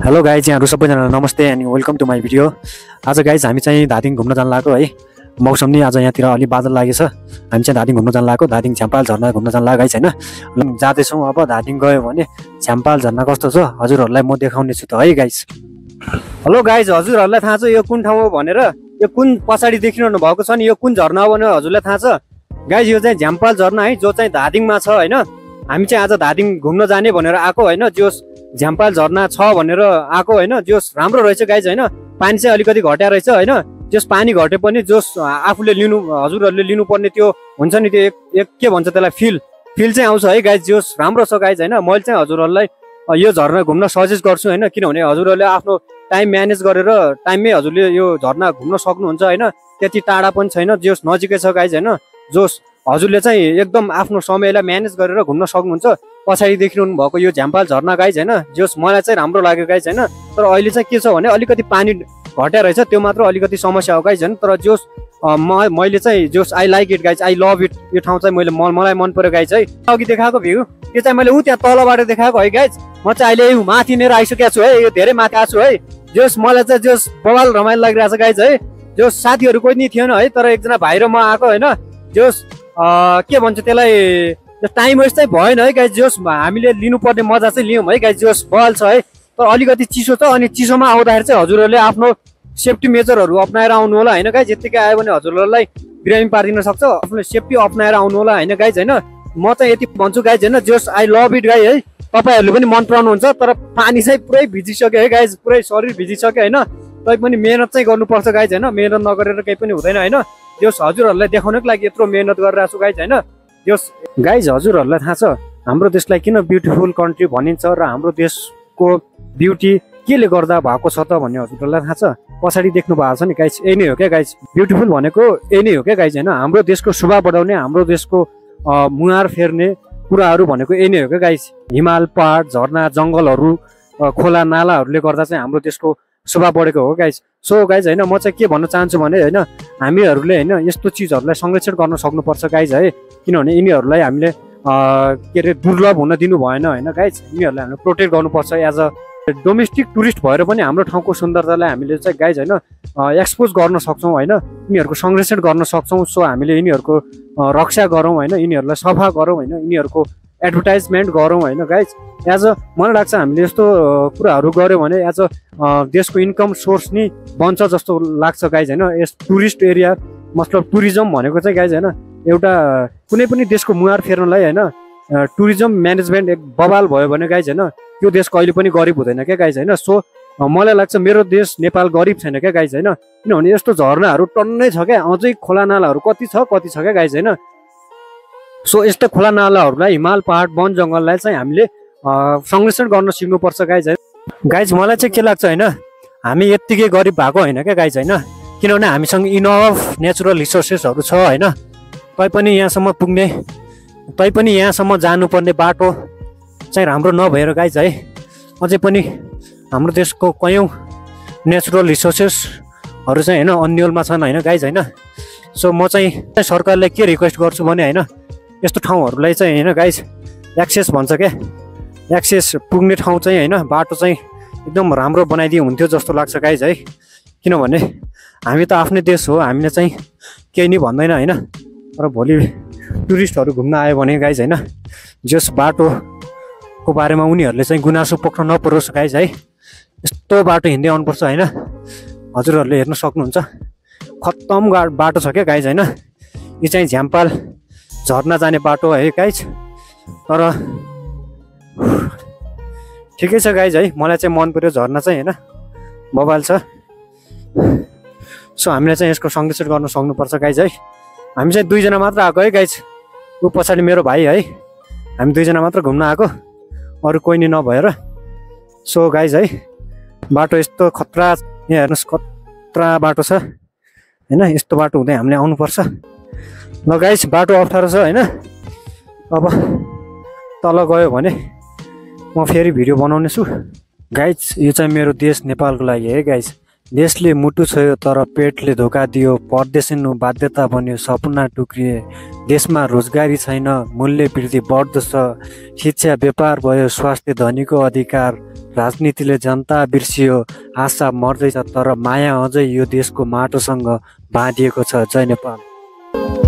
Hello guys, यहाँहरु सबैजनालाई नमस्ते अनि वेलकम टु माई भिडियो। आज गाइज हामी चाहिँ धादिङ घुम्न जान लागेको है। मौसम नि आज यहाँतिर अलि बादल लागेछ। हामी चाहिँ धादिङ घुम्न जान लागेको, धादिङ झ्याम्पाल झरना घुम्न जान लागेको गाइज हैन। जाँदैछौँ अब धादिङ गयो भने झ्याम्पाल झरना कस्तो छ हजुरहरूलाई म देखाउने छु त है गाइज। हेलो गाइज, हजुरहरूलाई थाहा छ यो कुन ठाउँ हो भनेर? यो कुन पछाडि देखिरहनु भएको छ नि, यो कुन झरना हो भनेर हजुरलाई थाहा छ? गाइज यो चाहिँ झ्याम्पाल झरना है, जो चाहिँ धादिङमा छ हैन। हामी चाहिँ आज धादिङ घुम्न जाने भनेर आएको हैन। जो झ्याम्पाल झरना छ भनेर आएको हैन। जो राम्रो रहेछ गाइज हैन। पानी चाहिँ अलिकति घट्या रहेछ हैन। जस पानी घटे पनि जोस आफूले लिनु हजुरहरूले लिनुपर्ने त्यो हुन्छ नि, त्यो एक के भन्छ त्यसलाई, फिल चाहिँ आउँछ है गाइज। जोस राम्रो छ गाइज हैन। मैले चाहिँ हजुरहरूलाई यो झरना घुम्न सजेस्ट गर्छु हैन, किनभने हजुरहरूले आफ्नो टाइम म्यानेज गरेर टाइममै हजुरले यो झरना घुम्न सक्नुहुन्छ हैन। त्यति टाढा पनि छैन, जोस नजिकै छ गाइज हैन। जोस हजुरले चाहिँ एकदम आफ्नो समयलाई म्यानेज गरेर घुम्न सक्नुहुन्छ। पछाडि देखिरहनु भएको यो झ्याम्पाल झरना गाइज हैन, जोस मलाई चाहिँ राम्रो लाग्यो गाइज हैन। तर अहिले चाहिँ के छ भने अलिकति पानी घट्या रहेछ, त्यो मात्र अलिकति समस्या हो गाइज हैन। तर जोस मैले चाहिँ जोस I like it guys, I love it. यो ठाउँ चाहिँ मलाई मन पर्यो गाइज है। अघि देखाएको भ्यू त्यो चाहिँ मैले त्यहाँ तलबाट देखाएको है गाइज। म चाहिँ अहिले माथि नेर आइसकेको छु है, यो धेरै माथि आएको छु है। जोस मलाई चाहिँ जोस बवाल रमाइलो लागिरहेको छ गाइज है। जोस साथीहरू कोही नि थिएन है, तर एकजना भाइ र म आएको होइन। जोस के भन्छ त्यसलाई, टाइम वेस्ट चाहिँ भएन है गाइज। जोस हामीले लिनुपर्ने मजा चाहिँ लियौँ है गाइज। जोस बल छ है, तर अलिकति चिसो छ। अनि चिसोमा आउँदाखेरि चाहिँ हजुरहरूले आफ्नो सेफ्टी मेजरहरू अप्नाएर आउनु होला होइन गाइज। यतिकै आयो भने हजुरहरूलाई बिरामी पारिदिन सक्छ। आफ्नो सेफ्टी अप्नाएर आउनु होला होइन गाइज होइन। म चाहिँ यति भन्छु गाइज होइन। जोस आई लभ इट गाइज है। तपाईँहरूले पनि मन पराउनुहुन्छ। तर पानी चाहिँ पुरै भिजिसक्यो है गाइज, पुरै शरीर भिजिसक्यो होइन। तैपनि मेहनत चाहिँ गर्नुपर्छ गाइज होइन। मेहनत नगरेर केही पनि हुँदैन होइन। जोस हजुरहरूलाई देखाउनको लागि यत्रो मेहनत गरिरहेको छु गाइज होइन। जोस गाइज हजुरहरूलाई थाहा छ हाम्रो देशलाई किन ब्युटिफुल कन्ट्री भनिन्छ र हाम्रो देशको ब्युटी केले गर्दा भएको छ त भन्ने हजुरहरूलाई थाहा छ? पछाडि देख्नु भएको छ नि गाइज, यही नै हो क्या गाइज। ब्युटिफुल भनेको यही नै हो क्या गाइज होइन। हाम्रो देशको शोभा बढाउने, हाम्रो देशको मुहार फेर्ने कुराहरू भनेको यही नै हो क्या गाइज। हिमाल, पहाड, झरना, जङ्गलहरू, खोला नालाहरूले गर्दा चाहिँ हाम्रो देशको शोभा बढेको हो गाइज। सो गाइज होइन, म चाहिँ के भन्न चाहन्छु भने होइन, हामीहरूले होइन यस्तो चिजहरूलाई संरक्षण गर्न सक्नुपर्छ गाइज है। किनभने यिनीहरूलाई हामीले के अरे दुर्लभ हुन दिनु भएन होइन गाइज। यिनीहरूलाई हामीले प्रोटेक्ट गर्नुपर्छ। एज अ डोमेस्टिक टुरिस्ट भएर पनि हाम्रो ठाउँको सुन्दरतालाई हामीले चाहिँ गाइज होइन एक्सपोज गर्न सक्छौँ होइन। यिनीहरूको संरक्षण गर्न सक्छौँ। सो हामीले यिनीहरूको रक्षा गरौँ होइन, यिनीहरूलाई सफा गरौँ होइन, यिनीहरूको एडभर्टाइजमेन्ट गरौँ होइन गाइज। एज अ मलाई लाग्छ हामीले यस्तो कुराहरू गऱ्यौँ भने एज अ देशको इन्कम सोर्स नि बन्छ जस्तो लाग्छ गाइज होइन। यस टुरिस्ट एरिया मतलब टुरिज्म भनेको चाहिँ गाइज होइन एउटा कुनै पनि देशको मुहार फेर्नलाई होइन टुरिज्म म्यानेजमेन्ट एक बवाल भयो भने गाइज होइन त्यो देश कहिले पनि गरिब हुँदैन क्या गाइज होइन। सो मलाई लाग्छ मेरो देश नेपाल गरिब छैन क्या गाइज होइन। किनभने यस्तो झरनाहरू टन्नै छ क्या, अझै खोला नालाहरू कति छ क्या गाइज होइन। सो यस्तो खोला नालाहरूलाई, हिमाल, पहाड, वन जङ्गललाई चाहिँ हामीले संरक्षण गर्न सिक्नुपर्छ गाइज है। गाइज मलाई चाहिँ के लाग्छ होइन, हामी यत्तिकै गरिब भएको होइन क्या गाइज होइन। किनभने हामीसँग इनफ नेचुरल रिसोर्सेसहरू छ होइन। तैपनि यहाँसम्म पुग्ने, तैपनि यहाँसम्म जानुपर्ने बाटो चाहिँ राम्रो नभएर गाइज है अझै पनि हाम्रो देशको कयौँ नेचुरल रिसोर्सेसहरू चाहिँ होइन अन्यलमा छन् होइन गाइज होइन। सो म चाहिँ सरकारलाई के रिक्वेस्ट गर्छु भने होइन यस्तो ठाउँहरूलाई चाहिँ होइन गाइज एक्सेस भन्छ क्या, एक्सेस पुग्ने ठाउँ चाहिँ होइन बाटो चाहिँ एकदम राम्रो बनाइदिए हुन्थ्यो जस्तो लाग्छ गाइज है। किनभने हामी त आफ्नै देश हो, हामीले चाहिँ केही नि भन्दैन होइन। तर भोलि टुरिस्टहरू घुम्न आयो भने गाइज होइन जस बाटोको बारेमा उनीहरूले चाहिँ गुनासो पोख्न नपरोस् गाइज है। यस्तो बाटो हिँड्दै आउनुपर्छ होइन। हजुरहरूले हेर्न सक्नुहुन्छ खत्तम बाटो छ क्या गाइज होइन। यो चाहिँ झ्याम्पाल झर्ना जाने बाटो है गाइज। तर ठिकै छ गाइज है, मलाई चाहिँ मन पर्यो झर्ना चाहिँ होइन, बवाल छ। सो हामीले चाहिँ यसको संरक्षण गर्न सक्नुपर्छ गाइज है। हामी चाहिँ दुईजना मात्र आएको है गाइज, ऊ पछाडि मेरो भाइ है। हामी दुईजना मात्र घुम्न आएको, अरू कोही नि नभएर। सो गाइज है बाटो यस्तो खतरा, यहाँ हेर्नुहोस् खतरा बाटो छ होइन। यस्तो बाटो हुँदै हामीले आउनुपर्छ। ल गाइज बाटो अप्ठ्यारो छ होइन। अब तल गयो भने म फेरि भिडियो बनाउने छु गाइज। यो चाहिँ मेरो देश नेपालको लागि है गाइज। देशले मुटु छोयो तर पेटले धोका दियो, परदेशिनु बाध्यता बन्यो, सपना टुक्रिए। देशमा रोजगारी छैन, मूल्य वृद्धि बढ्दो छ, शिक्षा व्यापार भयो, स्वास्थ्य धनीको अधिकार, राजनीतिले जनता बिर्सियो, आशा मर्दैछ तर माया अझै यो देशको माटोसँग बाँधिएको छ। जय नेपाल।